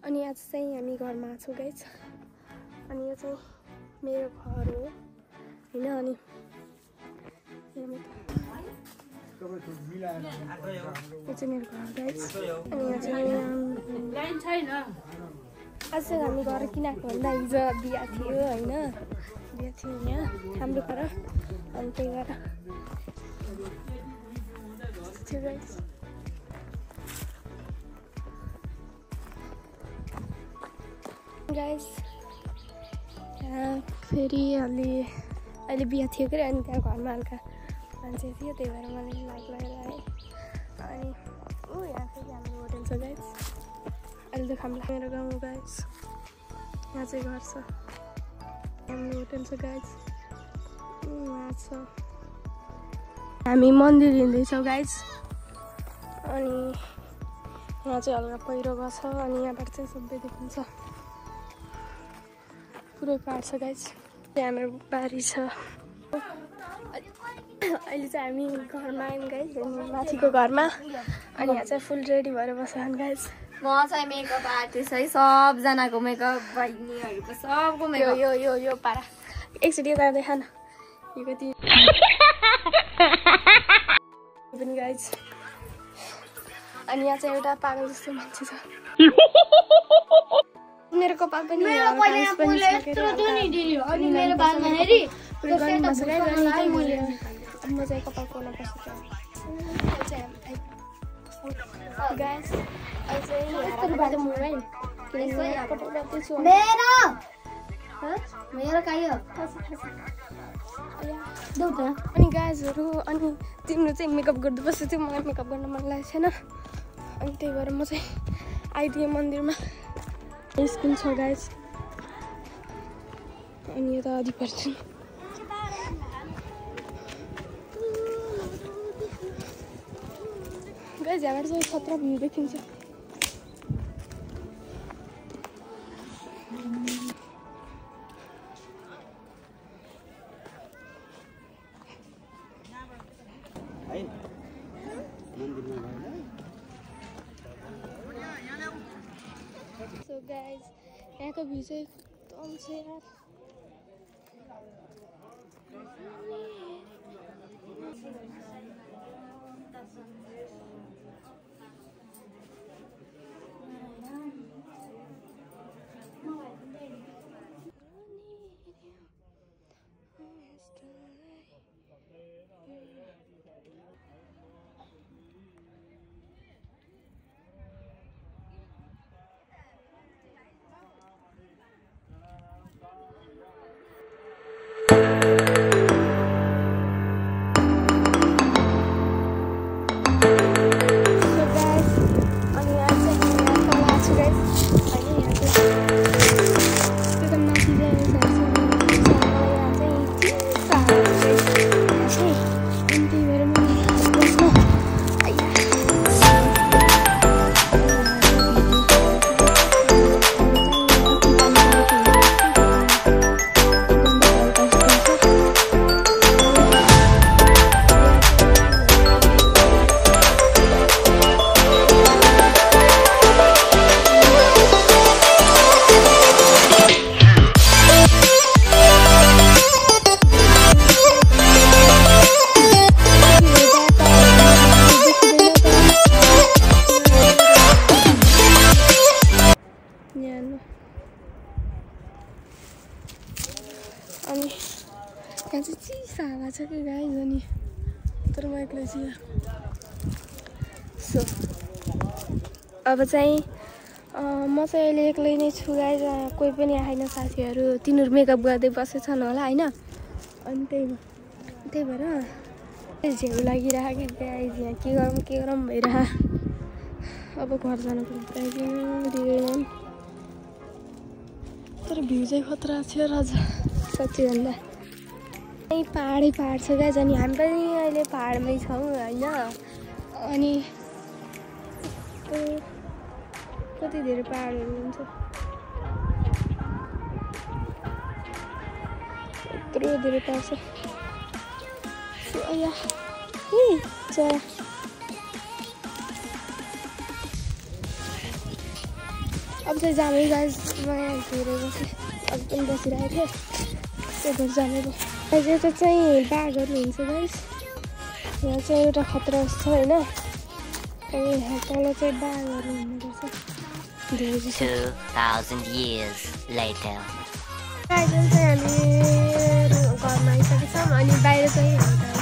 अनि आज चाहिँ हामी घरमा छौँ गाइस अनि यो चाहिँ मेरो घर हो हैन अनि यो चाहिँ मेरो घर गाइस अनि यो चाहिँ लाइन छैन आज चाहिँ हामी घर किन आएको भन्दा हिजो बिहा थियो हैन बिहा थियो यहाँ हाम्रो घर अनि त्यही भएर थियो गाइस गाइस फेरि अहिले बिहा थियो कि अनि त्यहाँ घरमा हल्का मान्छे थियो त्यही भएर मलाई लागेर आएँ अनि यहाँ फेरि हाम्रो होटल छ गाइस अहिले त खामला मेरो गाउँ गाइस यहाँ चाहिँ घर छ हाम्रो होटल छ गाइस यहाँ छ हामी मन्दिर हिँड्दैछौँ गाइस अनि यहाँ चाहिँ हल्का पहिरो गएको छ अनि यहाँबाट चाहिँ सबै देखिन्छ पुरै पाहाड छ गाइस यहाँ हाम्रो बारी छ अहिले चाहिँ हामी घरमा आयौँ गाइस माथिको घरमा अनि यहाँ चाहिँ फुल रेडी भएर बस्छन् गाइस म चाहिँ मेकअप आर्टिस्ट है सबजनाको मेकअप बहिनीहरूको सबको मेकअप यो पारा एकचोटि यता देखा न यो कति पनि गाइस अनि यहाँ चाहिँ एउटा पागल जस्तो मान्छे छ मेरो कपाल पनि मेरो बालमा हेरी म चाहिँ कपाल कोर्न पर्छ गाइस अनि गाइसहरू अनि तिम्रो चाहिँ मेकअप गर्दै बस्दै थियो मलाई मेकअप गर्न मन लागेको छैन अनि त्यही भएर म चाहिँ आइदिएँ मन्दिरमा स्कुल छ गाइस अनि यता आदि पर्छन् गाइस यहाँबाट चाहिँ खतरा भ्यू देखिन्छ सो गाइस यहाँको भ्यू चाहिँ एकदम छ यार अनि यहाँ चाहिँ चिसा हावा छ कि गाइस अनि तर म एक्लै छु सो अब चाहिँ म चाहिँ अहिले एक्लै नै छु गाइस कोही पनि आएन साथीहरू तिनीहरू मेकअप गर्दै बसेछन् होला हैन अनि त्यही भएर झेउ लागिरहेको कि गाइस यहाँ के गरौँ भइरह अब घर जानु पर्दैन तर भ्यू चाहिँ खतरा थियो राजा साँच्चै भन्दा यही पहाडै पहाड छ गाइस अनि हामी पनि अहिले पहाडमै छौँ हैन अनि कति धेरै पहाडहरू हुन्छ यत्रो धेरै पहाड छ चरा अब चाहिँ जाने गाइस म यहाँ हेरेको अब पनि बसिरहेको थिएँ त्यही भएर जाने भयो गाइस यता चाहिँ बाघहरू हुन्छ गाइस यहाँ चाहिँ एउटा खतरा छ होइन अनि यहाँ तल चाहिँ बाघहरू हुने रहेछ 2000 years later गाइस चाहिँ हामी घरमा आइसकेको छौँ अनि बाहिर चाहिँ